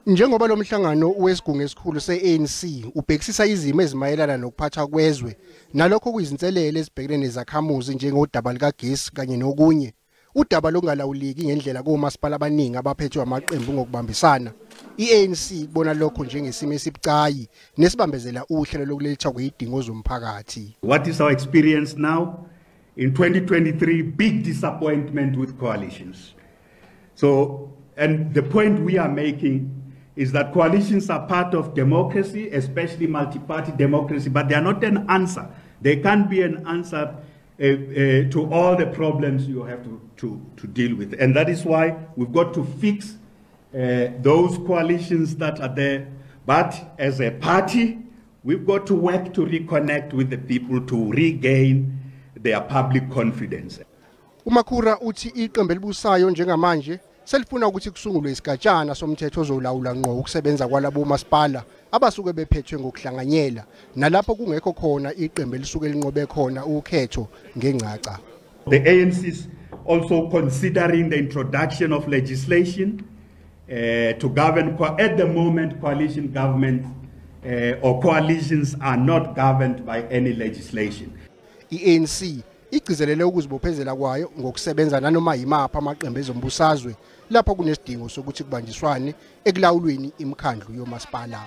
Njengoba lo mhlangano wesigungu esikhulu se-ANC ubhekisisa izimo ezimayelana nokuphathwa kwezwe nalokho kuyizinselele ezibhekene nezakhamuzi njengodaba likagesi kanye nokunye, udaba lokungalawuleki ngendlela komasipala abaningi abaphethwe amaqembu ngokubambisana, i-ANC ibona lokho njengesimo esibucayi nesibambezela uhlelo lokulethwa kwezidingo zomphakathi. What is our experience now? In 2023, big disappointment with coalitions. So, and the point we are making is that coalitions are part of democracy, especially multi-party democracy, but they are not an answer. They can't be an answer to all the problems you have to deal with. And that is why we've got to fix those coalitions that are there. But as a party, we've got to work to reconnect with the people to regain their public confidence. UMakhura uthi iqembu elibusayo njengamanje selifuna ukuthi kusungulwe isigatshana somthetho ozolawula ngqo ukusebenza kwalabo masipala abasuke bephethwe ngokuhlanganyela nalapho kungekho khona iqembu elisuke linqobe khona ukhetho ngengcaca. The ANC is also considering the introduction of legislation to govern. At the moment, coalition government or coalitions are not governed by any legislation. I-ANC igcizelele ukuzibophezela kwayo ngokusebenza nanoma yimaphi amaqembu ezombusazwe lapho kunesidingo sokuthi kubanjiswane ekulawulweni imikhandlu yomasipala.